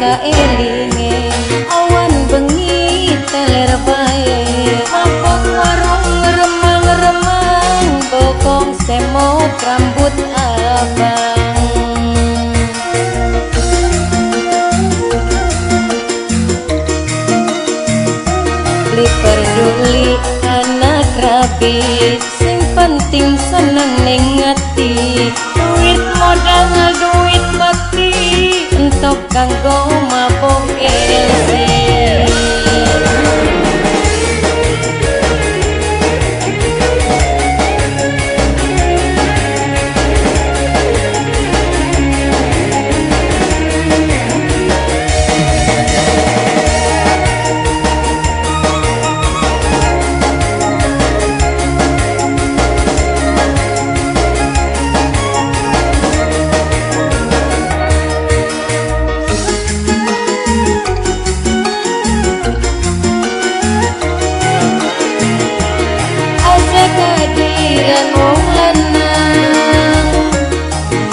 langka elinge, awan bengi teler bae. Mabok warung remang-remang, bokong semok rambut abang. Beli peduli anak rabi, sing penting seneng ning ati. Duit modal duit bakti, entok kanggo mabok LC.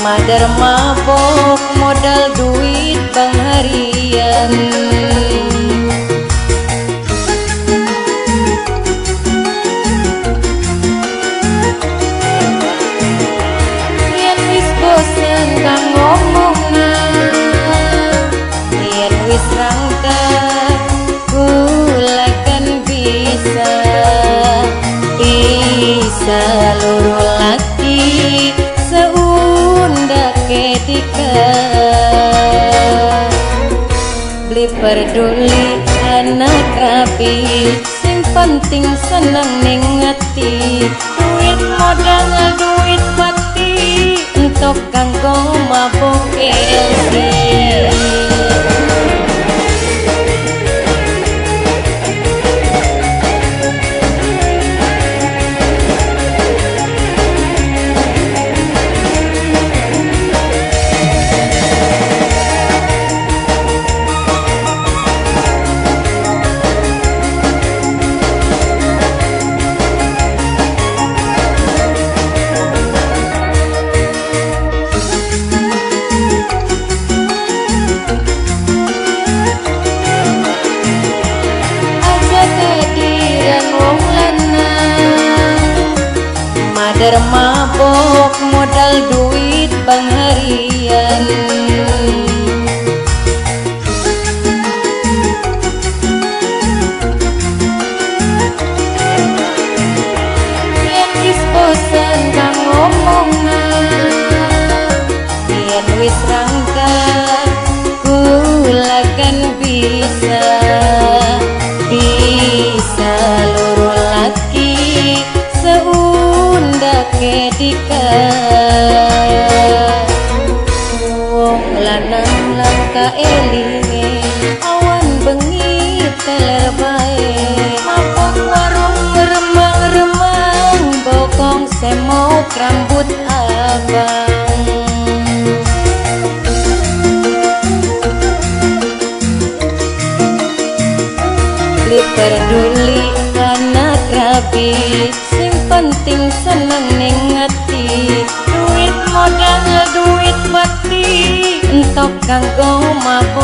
Madar mabok modal duit bang harian. Yen wis bosen kang ngomongna, yen wis rangka kula kan bisa bisa loro laki seundake tiga. Beli peduli anak rapi, sing penting seneng ning ati. Duit modal duit bakti, entok kanggo mabok LC. Madar mabok modal duit bang harian. Yen wis bosen kang ngomongna, yen wis rangka kula kan bisa bisa loro laki seundake dika. Wong lanang langka elinge, awan bengi teler bae. Mabok warung remang-remang, bokong semok rambut abang. Beli peduli anak rabi, sing penting seneng ning ati. Duit modal duit bakti, entok kanggo mabok.